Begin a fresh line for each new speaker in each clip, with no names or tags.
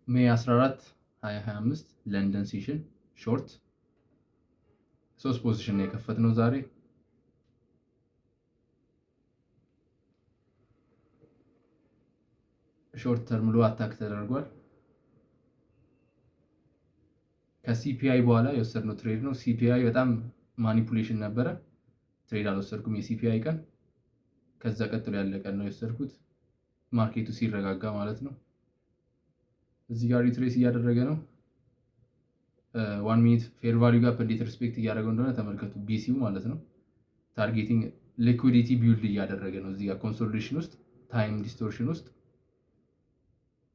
May 14 2025 London session short ሶስት position ነው የከፈትነው ዛሬ። Short term low attack ተደርጓል። ከ CPI በኋላ የወሰድነው trade ነው። CPI በጣም manipulation ነበረ። Trade አልወሰድኩም የ CPI ቀን። ከዛ ቀጥሎ ያለ ቀን ነው የወሰድኩት፣ market ኡ ሲረጋጋ ማለት ነው። እዚህ ጋር retrace እያደረገ ነው። 1 minute fair value gap እንዴት respect እያደረገው እንደሆነ ተመልከቱ። BISI ው ማለት ነው። Targeting liquidity build እያደረገ ነው። እዚህ ጋር consolidation ውስጥ፣ time distortion ውስጥ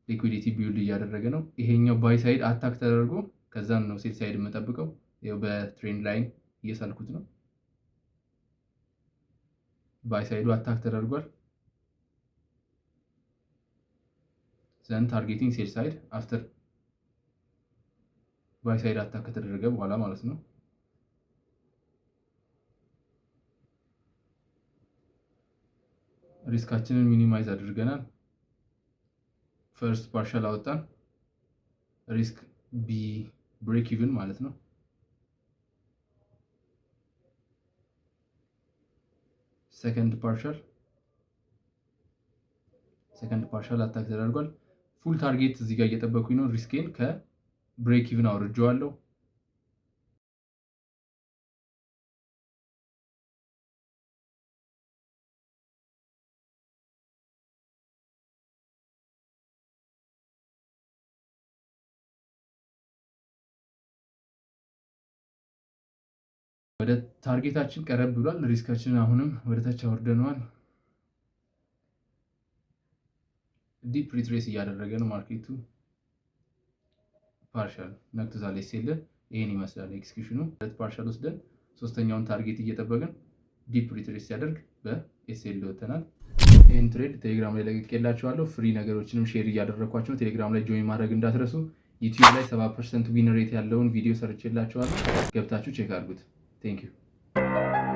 liquidity build እያደረገ ነው። ይሄኛው buy side attack ተደርጎ ከዛም ነው sell side የምጠብቀው። ይኸው በ trend line እየሳልኩት ነው። Buy side ኡ attack ተደርጓል። Then targeting sell side after buy side attack ከተደረገ በኋላ ማለት ነው። Risk ኣችንን minimize አድርገናል። First partial አወጣን። Risk ቢ break even ማለት ነው። Second partial attack ተደርጓል። Full target እዚህ ጋር እየጠበኩኝ ነው። Risk ኤን ከ break even አውርጄዋለሁ። ወደ target ኣችን ቀረብ ብሏል። Risk ኣችንን አሁንም ወደ ታች አውርደነዋል። Deep retrace እያደረገ ነው market ኡ። Partial ነክቶታል። SL ይሄን ይመስላል execution ኑ። ሁለት partial ወስደን ሶስተኛውን target እየጠበቅን deep retrace ሲያደርግ በ SL ወተናል። ይህን trade ቴሌግራም ላይ ለቅቄላችኋለሁ። Free ነገሮችንም share እያደረግኳቸው ነው። ቴሌግራም ላይ join ማድረግ እንዳትረሱ። ዩቲዩብ ላይ 70% win rate ያለውን ቪዲዮ ሰርቼላችኋለሁ። ገብታችሁ check አድርጉት። Thank you.